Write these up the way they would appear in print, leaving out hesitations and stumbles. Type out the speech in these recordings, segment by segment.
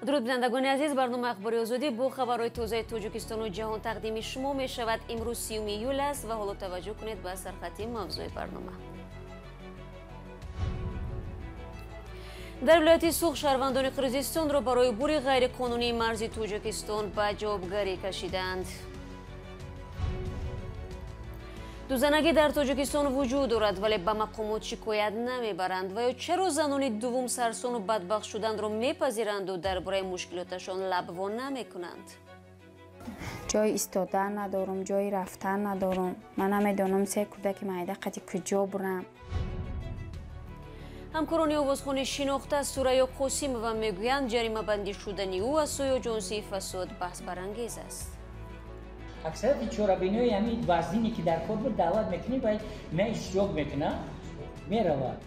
Дуруд бинандагони азиз, барномаи Ахбори Озодӣ бо хабарҳои тозаи Тоҷикистону ҷаҳон тақдими шумо мешавад. Имрӯз 30 июл аст ва ҳоло таваҷҷӯҳ кунед ба сархати мавзӯи барнома. Дар вилояти Суғд шаҳрвандони Қирғизистонро барои убури ғайриқонунии марзи Тоҷикистон ба ҷавобгарӣ кашиданд. Дузанагӣ дар Тоҷикистон вуҷуд дорад, вале ба мақомот шикоят намебаранд. Ва ё чаро занони дуввум сарсону бадбахт шуданро мепазиранду дар бораи мушкилоташон лабво намекунанд? Ҷои истодан надорам, ҷои рафтан надорам. Ман намедонам се кӯдаки майда қади куҷо бурам. Ҳамкорони овозхони шинохта Сурайё Қосимова мегӯянд, ҷаримабандӣ шудани ӯ аз сӯи оҷонсии фасод баҳсбарангез аст. Аксарияти чорабиниҳои ҳамин вазине ки дар кор буд даъват мекунӣ ва ме иштирок мекунад, меравад.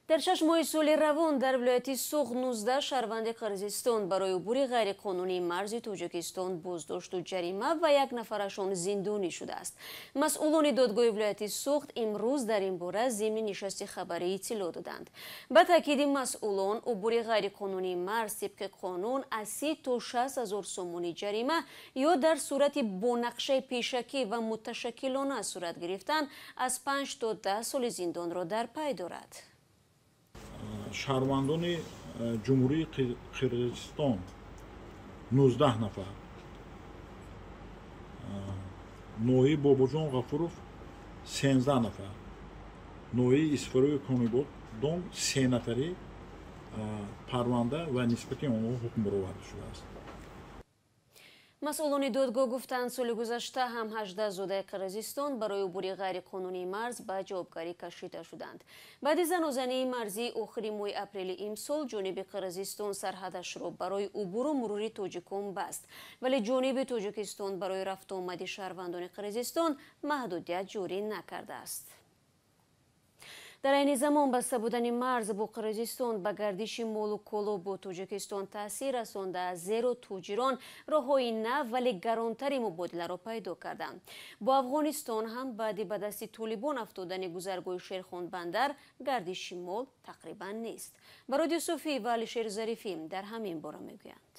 Дар 6 моҳи соли равон дар вилояти Суғд 19 шаҳрванди Қирғизистон барои убури ғайриқонунии марзи Тоҷикистон боздошту ҷарима ва як нафарашон зиндонӣ шудааст. Масъулони додгоҳи вилояти Суғд имрӯз дар ин бора зимни нишасти хабарӣ иттилоъ доданд. Ба таъкиди масъулон, убури ғайриқонунии марз тибқи қонун аз 30 то 60 ҳазор сомонӣ ҷарима ё дар сурати бо нақшаи пешакӣ ва муташаккилона сурат гирифтан аз 5 то 10 соли зиндонро дар пай дорад. Шаҳрвандони Ҷумҳурии Қирғизистон 19 нафар, ноҳияи Бобоҷон Ғафуров 13 нафар, ноҳияи Исфарои Конибодом 3 нафари парванда ва нисбати онҳо ҳукм бароварда шудааст. Масъулони додгоҳ гуфтанд, соли гузашта ҳам 18 зодаи Қирғизистон барои убури ғайриқонунии марз ба ҷавобгарӣ кашида шуданд. Баъди занозании марзии охири моҳи апрели имсол ҷониби Қирғизистон сарҳадашро барои убуру мурури тоҷикон баст, вале ҷониби Тоҷикистон барои рафтуомади шаҳрвандони Қирғизистон маҳдудият ҷорӣ накардааст. Дар айни замон баста будани марз бо Қирғизистон ба гардиши молу коло бо Тоҷикистон таъсир расондааст, зеро тоҷирон роҳҳои нав вале гаронтари мубодиларо пайдо карданд. Бо Афғонистон ҳам баъди ба дасти толибон афтодани гузаргоҳи Шерхонбандар гардиши мол тақрибан нест. Барод Юсуфӣ ва Алишер Зарифӣ дар ҳамин бора мегӯянд.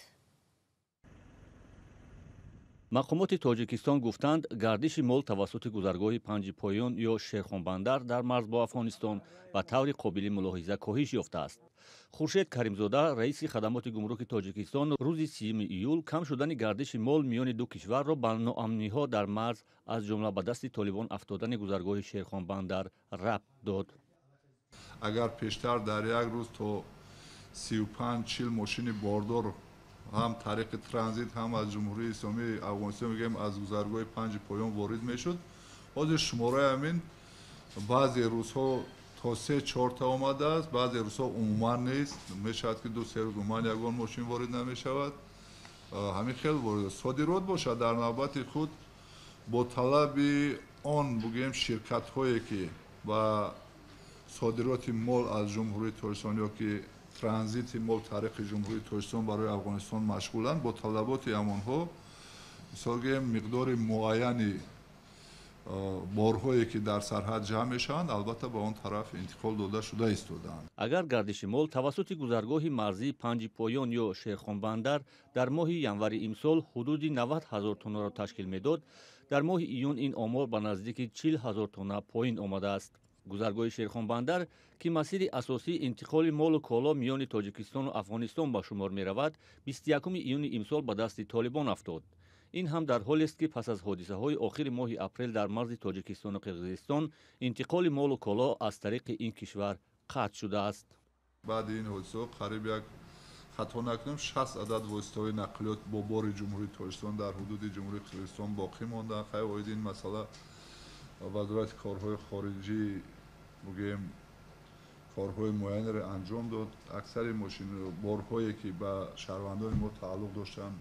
Мақомоти Тоҷикистон гуфтанд, гардиши мол тавассути гузаргоҳи Панҷи Поён ё Шерхонбандар дар марз бо Афғонистон ба таври қобили мулоҳиза коҳиш ёфтааст. Хуршед Каримзода, раиси хадамоти гумруки Тоҷикистон, рӯзи 30 июл кам шудани гардиши мол миёни ду кишварро ба ноамниҳо дар марз, аз ҷумла ба дасти толибон афтодани гузаргоҳи Шерхонбандар рабт дод. Агар пештар дар як рӯз то 35-40 мошини бордор ҳам тариқи транзит, ҳам аз Ҷумҳурии Исломии Афғонистон, мегӯем, аз гузаргоҳи Панҷи Поён ворид мешуд, ҳозир шумораи ҳамин баъзе рӯзҳо то 3-4 та омадааст, баъзе рӯзҳо умуман нест. Мешавад ки 2-3 рӯз умуман ягон мошин ворид намешавад. Ҳамин хел ворид содирот бошад. Дар навбати худ бо талаби он, бигӯем, ширкатҳое ки ба содироти мол аз Ҷумҳурии Тоҷикистон ё ки транзити мол тариқи Ҷумҳурии Тоҷикистон барои Афғонистон машғуланд, бо талаботи ҳамонҳо, мисол гӯем, миқдори муайяни борҳое ки дар сарҳад ҷамъ мешаванд, албатта ба он тараф интиқол дода шуда истодаанд. Агар гардиши мол тавассути гузаргоҳи марзии Панҷи Поён ё Шерхонбандар дар моҳи январи имсол ҳудуди 90 ҳазор тоннаро ташкил медод, дар моҳи июн ин омор ба наздики 40 ҳазор тонна поин омадааст. Гузаргоҳи Шерхонбандар, ки масири асосии интиқоли молу коло миёни Тоҷикистону Афғонистон ба шумор меравад, 21 июни имсол ба дасти толибон афтод. Ин ҳам дар ҳолест, ки пас аз ҳодисаҳои охири моҳи апрел дар марзи Тоҷикистону Қирғизистон интиқоли молу коло аз тариқи ин кишвар қатъ шудааст. Баъди ин ҳодисаҳо қариб як, хато накунам, 60 адад воситаҳои нақлиёт бо бори Ҷумҳурии Тоҷикистон дар ҳудуди Ҷумҳурии Қирғизистон боқӣ монданд. Хайр, оиди ин масъала Вазорати корҳои хориҷӣ, бигӯем, корҳои муайянеро анҷом дод. Аксари борҳое ки ба шаҳрвандони мо тааллуқ доштанд,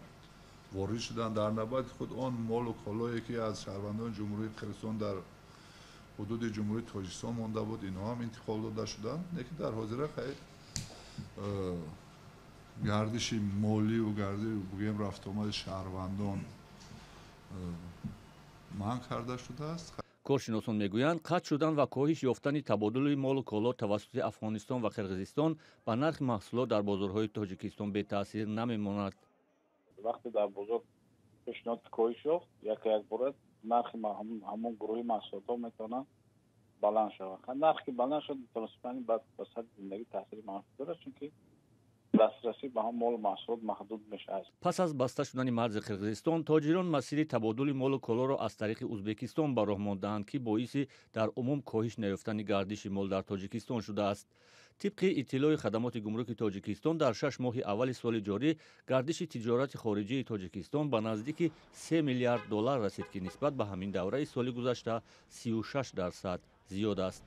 ворид шуданд. Дар навбати худ он молу колое ки аз шаҳрвандони Ҷумҳурии Қирғизистон дар ҳудуди Ҷумҳурии Тоҷикистон монда буд, инҳо ҳам интиқол дода шуданд. Лекин дар ҳозира хайр гардиши моливу бигӯем, рафтуомади шаҳрвандон манъ карда шудааст. Коршиносон мегӯянд, қатъ шудан ва коҳиш ёфтани табодули молу коло тавассути Афғонистон ва Қирғизистон ба нархи маҳсулот дар бозорҳои Тоҷикистон бетаъсир намемонад. Вақте дар бозор пешниҳод коҳиш ёфт, яке якбора нархи ҳамон гурӯҳи маҳсулотҳо метавонанд баланд шавад. Нарх ки баланд шуд, мутаассифона ба сатҳи зиндагӣ таъсири манфӣ дорад, чунки дастрасӣ ба ҳам молу маҳсулот маҳдуд мешавад. Пас аз баста шудани марзи Қирғизистон, тоҷирон масири табодули молу колоро аз тариқи Узбекистон ба роҳ мондаанд, ки боиси дар умум коҳиш наёфтани гардиши мол дар Тоҷикистон шудааст. Тибқи иттилои хадамоти гумруки Тоҷикистон, дар 6 моҳи аввали соли ҷорӣ гардиши тиҷорати хориҷии Тоҷикистон ба наздики 3 миллиард доллар расид, ки нисбат ба ҳамин давраи соли гузашта 36% зиёд аст.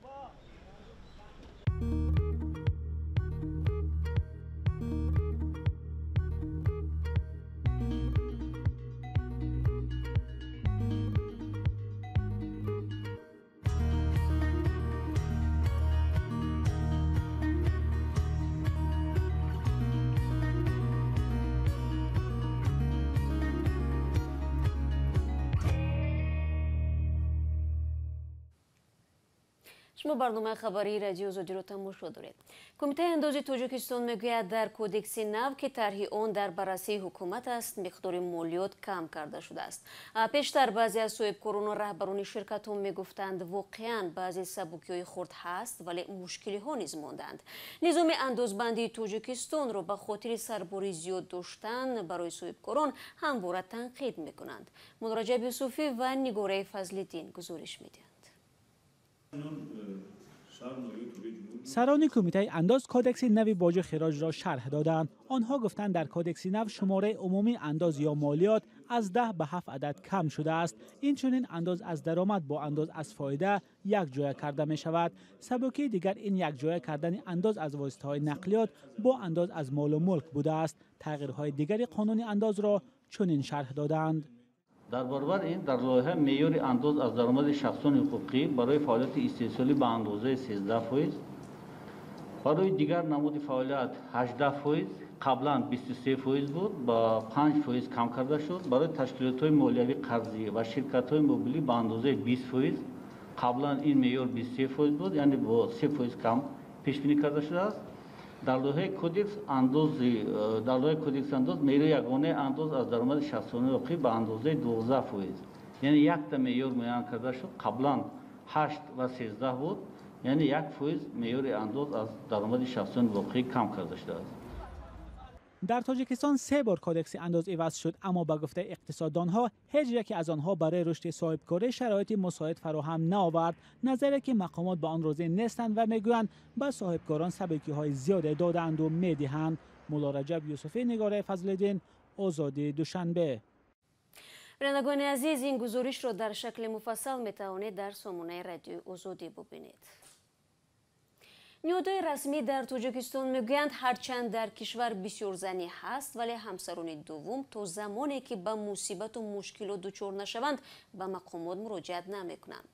Шумо барномаи хабарии Радиои Озодиро тамошо доред. Кумитаи андози Тоҷикистон мегӯяд, дар кодекси нав, ки тарҳи он дар баррасии ҳукумат аст, миқдори молиёт кам карда шудааст. Пештар баъзе аз соҳибкорону раҳбарони ширкатҳо мегуфтанд, воқеан баъзе сабукиҳои хурд ҳаст, вале мушкилиҳо низ монданд. Низоми андозбандии Тоҷикистонро ба хотири сарбори зиёд доштан барои соҳибкорон ҳамвора танқид мекунанд. Муллораҷаб Юсуфӣ ва Нигораи Фазлиддин гузориш медиҳанд. Сарони кумитаи андоз кодекси нави боҷу хироҷро шарҳ доданд. Онҳо гуфтанд, дар кодекси нав шумораи умумии андоз ё молиёт аз 10 ба 7 адад кам шудааст. Инчунин андоз аз даромад бо андоз аз фоида якҷоя карда мешавад. Сабукии дигар ин якҷоя кардани андоз аз воситаҳои нақлиёт бо андоз аз молу мулк будааст. Тағйирҳои дигари қонуни андозро чунин шарҳ доданд. Дар баробар ин дар лоиҳа меъёри андоз аз даромади шахсони ҳуқуқӣ барои фаъолияти истеҳсолӣ ба андозаи 13%, барои дигар намуди фаъолият 18%, қаблан 23% буд, ба 5% кам карда шуд. Барои ташкилотҳои молиявӣ қарзӣ ва ширкатҳои мобилӣ ба андозаи 20%, қаблан ин меъёр 23% буд, яъне бо 3% кам пешбинӣ карда шудааст. Дар лоиҳаи кодекс андоз меъёри ягонаи андоз аз даромади шахсони ҳуқуқӣ ба андозаи 12%, яъне якта меъёр муайян карда шуд. Қаблан 8 ва 13 буд, яъне 1% меъёри андоз аз даромади шахсони воқеӣ кам карда шудааст. Дар Тоҷикистон 3 бор кодекси андоз иваз шуд, аммо ба гуфтаи иқтисоддонҳо ҳеҷ яке аз онҳо барои рушди соҳибкорӣ шароити мусоид фароҳам наовард. Назаре ки мақомот ба он розӣ нестанд ва мегӯянд ба соҳибкорон сабукиҳои зиёде додаанду медиҳанд. Муллораҷаб Юсуфӣ, Нигораи Фазлиддин, Озодӣ, Душанбе. Бинандагони азиз, ин гузоришро дар шакли муфассал метавонед дар сомонаи Радиои Озодӣ бубинед. Ниҳодҳои расмӣ дар Тоҷикистон мегӯянд, ҳарчанд дар кишвар бисёрзанӣ ҳаст, вале ҳамсарони дуввум то замоне ки ба мусибату мушкилот дучор нашаванд, ба мақомот муроҷиат намекунанд.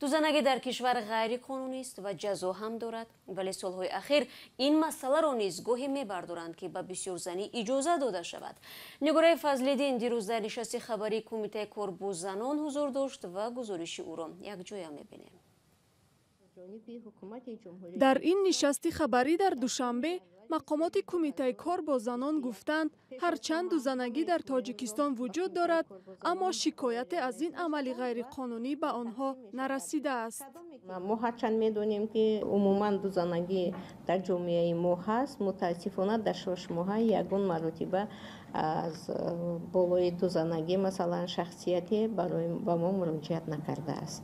Дузанагӣ дар кишвар ғайриқонунист ва ҷазо ҳам дорад, вале солҳои ахир ин масъаларо низ гоҳе мебардоранд, ки ба бисёрзанӣ иҷоза дода шавад. Нигораи Фазлиддин дирӯз дар нишасти хабарии Кумитаи кор бо занон ҳузур дошт ва гузориши ӯро якҷоя мебинем. Дар ин нишасти хабарӣ дар Душанбе мақомоти кумитаи кор бо занон гуфтанд, ҳарчанд дузанагӣ дар Тоҷикистон вуҷуд дорад, аммо шикояте аз ин амали ғайриқонунӣ ба онҳо нарасидааст. Мо ҳарчанд медонем, ки умуман дузанагӣ дар ҷомеаи мо ҳаст, мутаассифона дар 6 моҳа ягон маротиба аз болои дузанагӣ, масалан, шахсияте ба мо муроҷиат накардааст.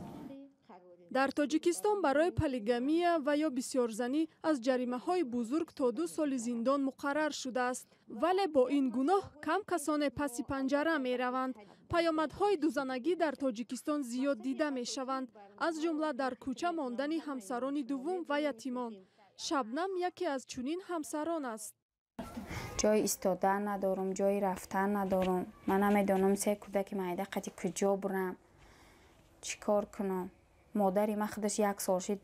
Дар Тоҷикистон барои полигамия ва ё бисёрзанӣ аз ҷаримаҳои бузург то 2 соли зиндон муқаррар шудааст. Вале бо ин гуноҳ кам касоне паси панҷара мераванд. Паёмадҳои дузанагӣ дар Тоҷикистон зиёд дида мешаванд, аз ҷумла дар кӯча мондани ҳамсарони дуввум ва ятимон. Шабнам яке аз чунин ҳамсарон аст. Ҷои истодан надорам, ҷои рафтан надорам. Ман намедонам се кӯдаки майда қати куҷо бурам, чӣ кор кунам. Модари ман худаш 1 сол шид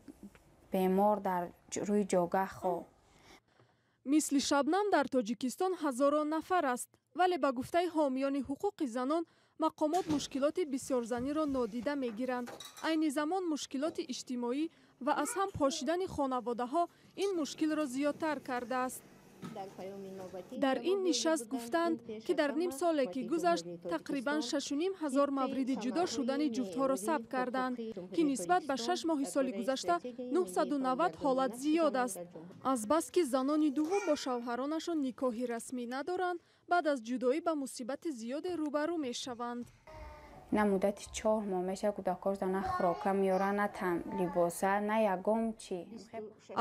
бемор дар рӯи ҷогаҳ хоб. Мисли Шабнам дар Тоҷикистон ҳазорон нафар аст, вале ба гуфтаи ҳомиёни ҳуқуқи занон Мақомот мушкилоти бисёрзаниро нодида мегиранд. Айни замон мушкилоти иҷтимоӣ ва аз ҳам пошидани хонаводаҳо ин мушкилро зиёдтар кардааст. Дар ин нишаст гуфтанд, ки дар ним соле ки гузашт тақрибан 6,5 ҳазор мавриди ҷудо шудани ҷуфтҳоро сабт карданд, ки нисбат ба 6 моҳи соли гузашта 990 ҳолат зиёд аст. Азбаски занони дуввум бо шавҳаронашон никоҳи расмӣ надоранд, баъд аз ҷудоӣ ба мусибати зиёде рӯбарӯ мешаванд. На муддати 4 моҳ мешавад, кӯдакҳошда на хӯрока меёранд, на там либоса, на ягон чӣ.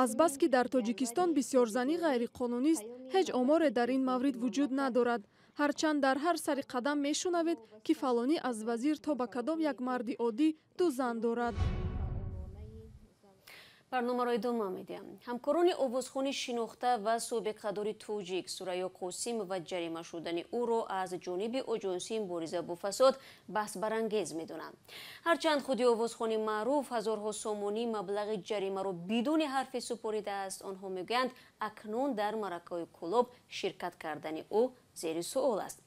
Азбаски дар Тоҷикистон бисёрзанӣ ғайриқонунист, ҳеҷ оморе дар ин маврид вуҷуд надорад. Ҳарчанд дар ҳар сари қадам мешунавед, ки фалонӣ аз вазир то ба кадом як марди оддӣ 2 зан дорад. Барномаро идома медиҳам. Ҳамкорони овозхони шинохта ва собиқадори тоҷик Сурайё Қосимова ҷарима шудани ӯро аз ҷониби оҷонсии мубориза бо фасод баҳсбарангез медонанд. Ҳарчанд худи овозхони маъруф ҳазорҳо сомонӣ маблағи ҷаримаро бидуни ҳарфе супоридааст, онҳо мегӯянд, акнун дар маъракаҳои Кӯлоб ширкат кардани ӯ зери суол аст.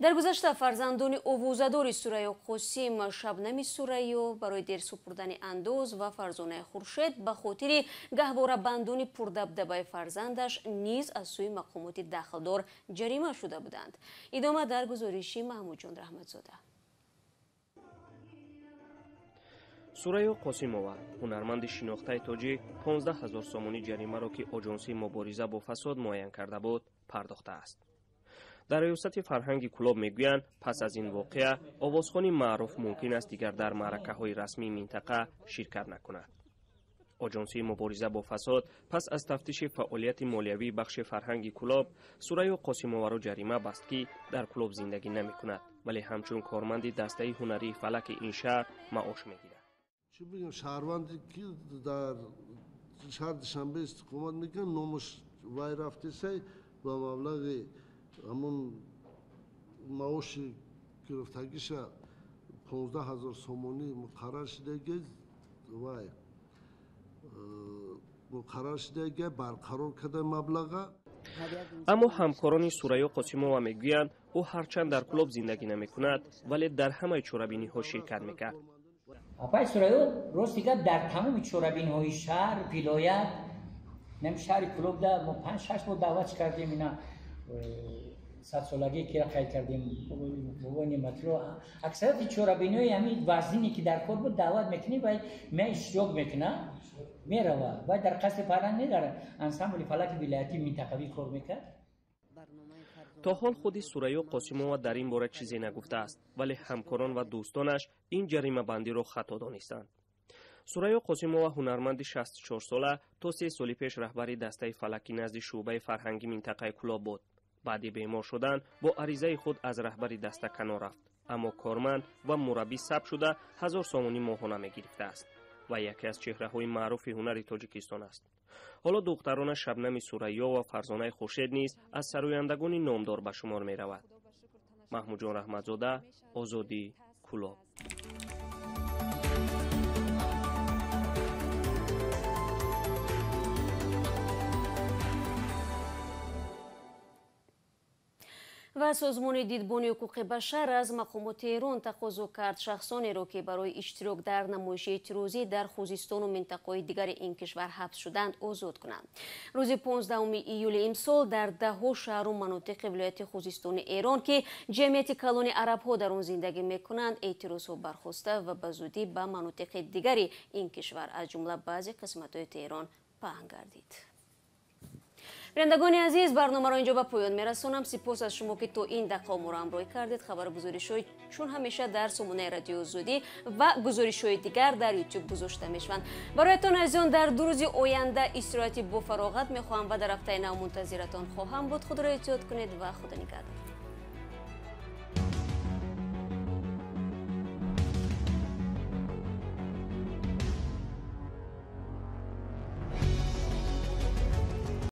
Дар гузашта фарзандони овозадори Сурайё Қосим, Шабнами Сурайё барои дер супурдани андоз ва Фарзонаи Хуршед ба хотири гаҳворабандони пурдабдабаи фарзандаш низ аз сӯи мақомоти дахлдор ҷарима шуда буданд. Идома дар гузориши Маҳмудҷон Раҳматзода. Сурайё Қосимова, ҳунарманди шинохтаи тоҷик, 15 ҳазор сомонӣ ҷаримаро, ки оҷонсии мубориза бо фасод муайян карда буд, пардохтааст. Дар риёсати фарҳанги Кӯлоб мегӯянд, пас аз ин воқеа овозхони маъруф мумкин аст дигар дар маъракаҳои расмии минтақа ширкат накунад. Оҷонсии мубориза бо фасод пас аз тафтиши фаъолияти молиявии бахши фарҳанги Кӯлоб Сурайё Қосимоваро ҷарима баст, ки дар Кӯлоб зиндагӣ намекунад, вале ҳамчун корманди дастаи ҳунарии фалаки ин шаҳр маош мегирад. Чӣ бигӯям, шаҳрванде ки дар шаҳри Душанбе истиқомат мекунад, номаш вай рафтесай ба маблағи ҳамон маоши гирифтагиша 15 ҳазор сомонӣ муқаррар шудаги вай муқаррар шудаги барқарор карда маблаға. Аммо ҳамкорони Сурайё Қосимова мегӯянд, ӯ ҳарчанд дар Кӯлоб зиндагӣ намекунад, вале дар ҳамаи чорабиниҳо ширкат мекард. Апай Сурайё рости гап дар тамоми чорабиниҳои шаҳр, вилоят, нам шаҳри Кӯлобда мо 5-6 бор даъват кардем, ина садсолагие ки қайд кардем, бобои Неъматулло. Аксарияти чорабиниҳои ҳамин вазине ки дар кор буд даъват мекунем, вай меа иштирок мекунад, меравад. Вай дар қасри фарҳанг не, дар ансамбли фалаки вилоятии минтақавӣ кор мекард. То ҳол худи Сурайё Қосимова дар ин бора чизе нагуфтааст, вале ҳамкорон ва дӯстонаш ин ҷаримабандиро хато донистанд. Сурайё Қосимова ҳунарманди 64-сола то 3 соли пеш раҳбари дастаи фалаки назди шӯъбаи фарҳанги минтақаи Кӯлоб буд. Баъди бемор шудан бо аризаи худ аз раҳбари даста канор рафт, аммо корманд ва мураббӣ сабт шуда 1000 сомонӣ моҳона мегирифтааст ва яке аз чеҳраҳои маъруфи ҳунари Тоҷикистон аст. Ҳоло духтарона Шабнами Сурайё ва Фарзонаи Хуршед низ аз сарояндагони номдор ба шумор меравад. Маҳмудҷон Раҳматзода, Озодӣ, Кӯлоб. Ва созмони дидбони ҳуқуқи башар аз мақомоти Эрон тақозо кард шахсонеро, ки барои иштирок дар намоиши эътирозӣ дар Хузистону минтақаҳои дигари ин кишвар ҳабс шуданд, озод кунанд. Рӯзи 15 июли имсол дар даҳҳо шаҳру манотиқи вилояти Хузистони Эрон, ки ҷамъияти калони арабҳо дар он зиндагӣ мекунанд, эътирозҳо бархоста ва ба зудӣ ба манотиқи дигари ин кишвар, аз ҷумла баъзе қисматҳои Теҳрон, паҳн гардид. Бинандагони азиз, барномаро инҷо ба поён мерасонам. Сипос аз шумо, ки то ин дақиқа моро ҳамроҳӣ кардед. Хабару гузоришҳои чун ҳамеша дар сомонаи Радиои Озодӣ ва гузоришҳои дигар дар Ютуб гузошта мешаванд. Бароятон азизон дар 2 рӯзи оянда истироҳати бофароғат мехоҳам ва дар ҳафтаи нав мунтазиратон хоҳам буд. Худро эҳтиёт кунед ва Худо нигаҳдор.